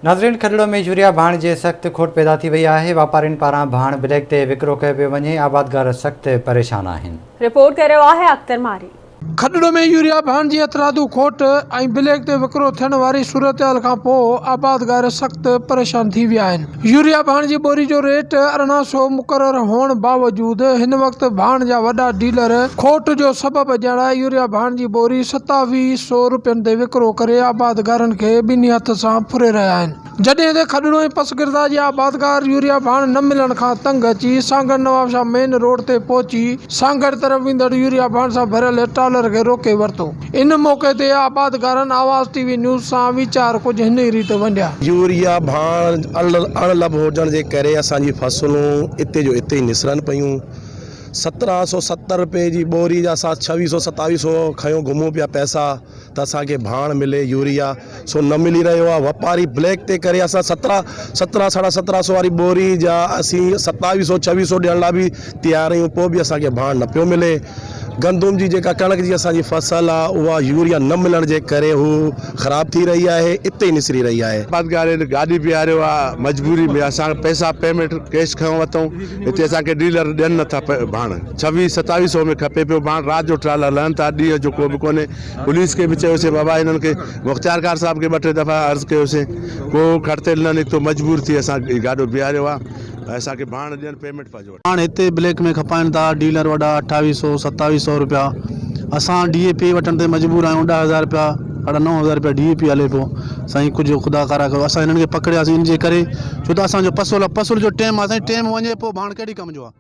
ناظرين کڏڙو ۾ يوريا ڀاڻ جي سخت کوٽ پيدا ٿي وئي آهي، واپارين پاران ڀاڻ بليڪ تي وڪرو ڪيو پيو وڃي، آبادگار سخت پريشان آهن. رپورٽ ڪري رهيو آهي اختر ماري. کڏڙو ۾ يوريا ڀاڻ جي هٿرادو کوٽ ۽ بليڪ تي وڪرو ٿيڻ واري صورتحال کان پوء آبادگار سخت پريشان ٿي ويا آهن. يوريا ڀاڻ جي ٻوري جو ريٽ 1800 مقرر هئڻ باوجود هن وقت ڀاڻ جا وڏا ڊيلر کوٽ جو سبب ڄاڻائي يوريا ڀاڻ جي ٻوري 2700 روپين تي وڪرو ڪري آبادگارن کي ٻنهي هٿ سان ڦري رهيا آهن. جڏهن ته کڏڙو ۽ پسگردا جي آبادگار يوريا ڀاڻ نه ملڻ کان تنگ اچي سانگهڙ نوابشاهه مين روڊ تي پهچي سانگهڙ طرف ويندڙ يوريا ڀاڻ سان ڀريل ٽرالر کي روڪي ورتو. ان موقعي تي آبادگارن آواز ٽي وي نيوز سان ويچار ڪجهه هن ئي ريت ونڊيا. يوريا ڀاڻ اڻلڀ هجڻ جي ڪري اسان جي فصلون اتي جو اتي ئي نسرن پيون. 1770 رپئي جي ٻوري جا اسان ڇويهه سو ستاويهه سو کنيو گهمون پيا پئسا ته اسان کي ڀاڻ ملي يوريا سو نه ملي رهيو آهي واپاري بليڪ تي ڪري اسان سترهن سترهن ساڍا سترهن سو واري ٻوري جا اسين ستاويهه سو ڇويهه سو ڏيڻ لاء به تيار آهيون پوء به اسان کي ڀاڻ نه پيو ملي گندم جي جيڪا ڪڻڪ جي اسان جي فصل آهي اها يوريا نه ملڻ جي ڪري هو خراب ٿي رهي آهي اتي ئي نسري رهي آهي. آبادگار هن گاڏي بيهاريو آهي مجبوري ۾ اسان پئسا پيمينٽ ڪيش کنيو وتون هتي اسان کي ڊيلر ڏين نٿا ڀاڻ ڇويهه ستاويهه سو ۾ کپي پيو ڀاڻ رات جو ٽرالر لهن ٿا ڏينهن جو ڪو به ڪونهي پوليس کي به چيوسين بابا هنن کي مختيارڪار صاحب کي ٻه ٽي دفعا عرض ڪيوسين ڪو کڙتيل نه نڪتو مجبور ٿي اسان هي گاڏو بيهاريو آ ۽ اسان کي ڀاڻ ڏين پيمينٽ پنهنجو وٺون. ڀاڻ هتي بليڪ ۾ کپائن ٿا ڊيلر وڏا اٺاويهه سو ستاويهه سو روپيا اسان ڊي اي پي وٺڻ تي مجبور آهيون 10000 روپيا ساڍا 9000 روپيا ڊي اي پي هلي پيو سائين ڪجهه خدا ڪارا ڪيو اسان هنن کي پڪڙياسين ان جي ڪري ڇو ته اسان جو پسول آ پسول جو ٽيم آ سائين ٽيم وڃي پوء ڀاڻ ڪهڙي ڪم جو آ.